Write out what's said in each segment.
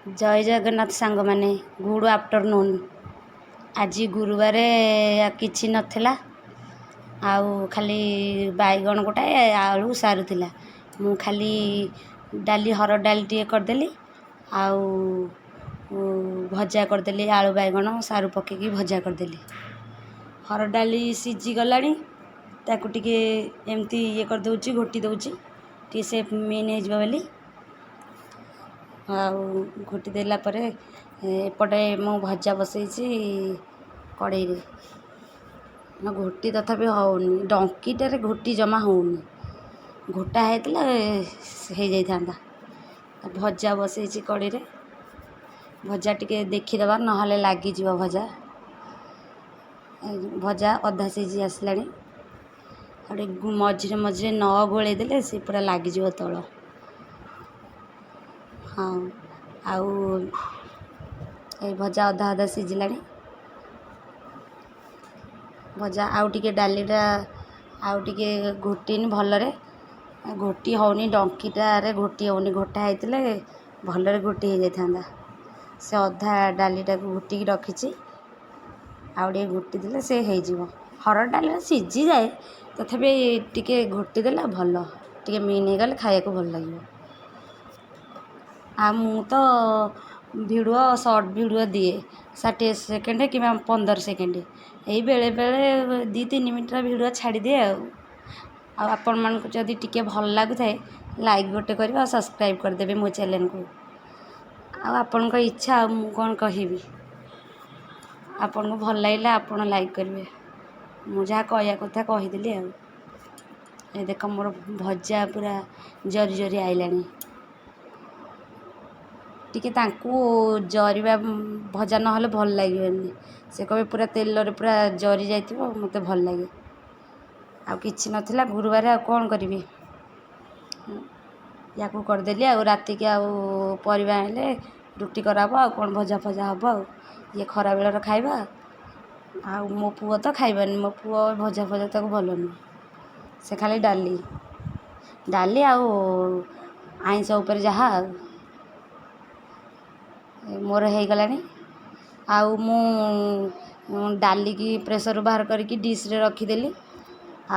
ଜୟ ଜଗନ୍ନାଥ ସାଙ୍ଗମାନେ, good afternoon. ଆଜି ଗୁରୁବାର, କିଛି ନଥିଲା ଆଉ ଖାଲି ବାଇଗଣ ଗୋଟାଏ, ଆଳୁ, ସାରୁ ଥିଲା। ମୁଁ ଖାଲି ଡାଲି, ହରଡ଼ ଡାଲି ଟିକେ କରିଦେଲି ଆଉ ଭଜା କରିଦେଲି। ଆଳୁ, ବାଇଗଣ, ସାରୁ ପକାଇକି ଭଜା କରିଦେଲି। ହରଡ଼ ଡାଲି ସିଝିଗଲାଣି, ତାକୁ ଟିକେ ଏମିତି ଇଏ କରିଦେଉଛି, ଘୋଟି ଦେଉଛି ଟିକେ, ସେ ମେନ୍ ହେଇଯିବ ବୋଲି। ଆଉ ଘୋଟି ଦେଲା ପରେ ଏପଟେ ମୁଁ ଭଜା ବସେଇଛି କଡ଼େଇରେ। ଘୋଟି ତଥାପି ହେଉନି, ଡଙ୍କିଟାରେ ଘୋଟି ଜମା ହେଉନି। ଘୋଟା ହେଇଥିଲେ ହେଇଯାଇଥାନ୍ତା। ଭଜା ବସେଇଛି କଡ଼େଇରେ। ଭଜା ଟିକେ ଦେଖିଦେବା, ନହେଲେ ଲାଗିଯିବ ଭଜା। ଭଜା ଅଧା ସିଝି ଆସିଲାଣି। ଆଉ ଟିକେ ମଝିରେ ମଝିରେ ନ ଗୋଳେଇ ଦେଲେ ସେ ପୁରା ଲାଗିଯିବ ତଳ। ହଁ, ଆଉ ଏଇ ଭଜା ଅଧା ଅଧା ସିଝିଲାଣି ଭଜା। ଆଉ ଟିକେ ଡାଲିଟା ଆଉ ଟିକେ ଘୋଟିନି ଭଲରେ, ଘୋଟି ହେଉନି। ଡଙ୍କିଟାରେ ଘୋଟି ହେଉନି, ଘୋଟା ହେଇଥିଲେ ଭଲରେ ଘୋଟି ହେଇଯାଇଥାନ୍ତା। ସେ ଅଧା ଡାଲିଟାକୁ ଘୋଟିକି ରଖିଛି, ଆଉ ଟିକେ ଘୋଟି ଦେଲେ ସେ ହେଇଯିବ। ହରଡ଼ ଡାଲିଟା ସିଝିଯାଏ, ତଥାପି ଟିକେ ଘୋଟି ଦେଲେ ଭଲ, ଟିକେ ମିନ୍ ହେଇଗଲେ ଖାଇବାକୁ ଭଲ ଲାଗିବ। ଆଉ ମୁଁ ତ ଭିଡ଼ିଓ, ସର୍ଟ ଭିଡ଼ିଓ ଦିଏ 60 ସେକେଣ୍ଡ କିମ୍ବା 15 ସେକେଣ୍ଡ। ଏଇ ବେଳେବେଳେ 2-3 ମିନିଟ୍ର ଭିଡ଼ିଓ ଛାଡ଼ିଦିଏ। ଆଉ ଆଉ ଆପଣମାନଙ୍କୁ ଯଦି ଟିକେ ଭଲ ଲାଗୁଥାଏ, ଲାଇକ୍ ଗୋଟେ କରିବେ ଆଉ ସବସ୍କ୍ରାଇବ୍ କରିଦେବେ ମୋ ଚ୍ୟାନେଲ୍କୁ। ଆଉ ଆପଣଙ୍କ ଇଚ୍ଛା, ଆଉ ମୁଁ କ'ଣ କହିବି? ଆପଣଙ୍କୁ ଭଲ ଲାଗିଲା, ଆପଣ ଲାଇକ୍ କରିବେ। ମୁଁ ଯାହା କହିବା କଥା କହିଦେଲି। ଆଉ ଏ ଦେଖ, ମୋର ଭଜା ପୁରା ଜରି ଜରି ଆଇଲାଣି। ଟିକେ ତାଙ୍କୁ ଜରିବା ଭଜା ନହେଲେ ଭଲ ଲାଗିବନି। ସେ କହିବେ ପୁରା ତେଲରେ ପୁରା ଜରି ଯାଇଥିବ, ମୋତେ ଭଲ ଲାଗେ। ଆଉ କିଛି ନଥିଲା ଗୁରୁବାର, ଆଉ କ'ଣ କରିବି? ୟାକୁ କରିଦେଲି। ଆଉ ରାତିକି ଆଉ ପରିବା ଆଣିଲେ ରୁଟି କରାହେବ, ଆଉ କ'ଣ ଭଜା ଫଜା ହେବ। ଆଉ ଇଏ ଖରାବେଳର ଖାଇବା। ଆଉ ମୋ ପୁଅ ତ ଖାଇବନି, ମୋ ପୁଅ ଭଜା ଫଜା ତାକୁ ଭଲ ନୁହେଁ। ସେ ଖାଲି ଡାଲି ଡାଲି ଆଉ ଆଇଁଷ ଉପରେ ଯାହା। ଆଉ ମୋର ହେଇଗଲାଣି। ଆଉ ମୁଁ ଡାଲିକି ପ୍ରେସର୍ରୁ ବାହାର କରିକି ଡିସ୍ରେ ରଖିଦେଲି,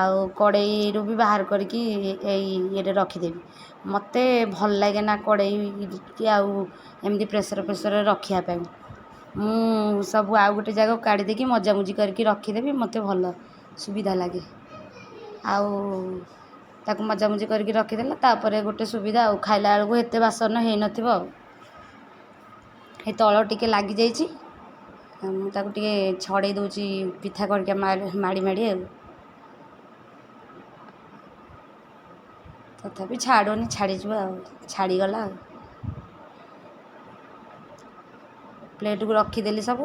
ଆଉ କଡ଼େଇରୁ ବି ବାହାର କରିକି ଏଇ ଇଏରେ ରଖିଦେବି। ମୋତେ ଭଲ ଲାଗେ ନା କଡ଼େଇ କି ଆଉ ଏମିତି ପ୍ରେସର୍ ଫ୍ରେସର୍ରେ ରଖିବା ପାଇଁ। ମୁଁ ସବୁ ଆଉ ଗୋଟେ ଜାଗାକୁ କାଢ଼ି ଦେଇକି ମଜାମୁଜି କରିକି ରଖିଦେବି, ମୋତେ ଭଲ ସୁବିଧା ଲାଗେ। ଆଉ ତାକୁ ମଜାମୁଜି କରିକି ରଖିଦେଲେ ତାପରେ ଗୋଟେ ସୁବିଧା, ଆଉ ଖାଇଲା ବେଳକୁ ଏତେ ବାସନ ହେଇନଥିବ। ଆଉ ଏ ତଳ ଟିକେ ଲାଗିଯାଇଛି, ମୁଁ ତାକୁ ଟିକେ ଛଡ଼େଇ ଦେଉଛି ପିଠା ଖଡ଼ିକା ମାଡ଼ି ମାଡ଼ି। ଆଉ ତଥାପି ଛାଡ଼ୁନି, ଛାଡ଼ିଯିବ। ଆଉ ଛାଡ଼ିଗଲା। ଆଉ ପ୍ଲେଟ୍କୁ ରଖିଦେଲି ସବୁ।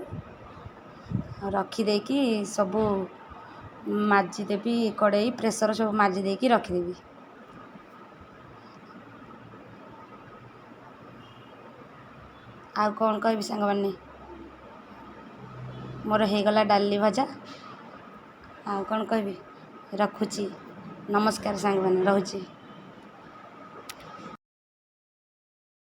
ଆଉ ରଖିଦେଇକି ସବୁ ମାଜିଦେବି, କଡ଼େଇ, ପ୍ରେସର୍ ସବୁ ମାଜି ଦେଇକି ରଖିଦେବି। ଆଉ କ'ଣ କହିବି ସାଙ୍ଗମାନେ? ମୋର ହେଇଗଲା ଡାଲି ଭଜା। ଆଉ କ'ଣ କହିବି? ରଖୁଛି, ନମସ୍କାର ସାଙ୍ଗମାନେ, ରହୁଛି।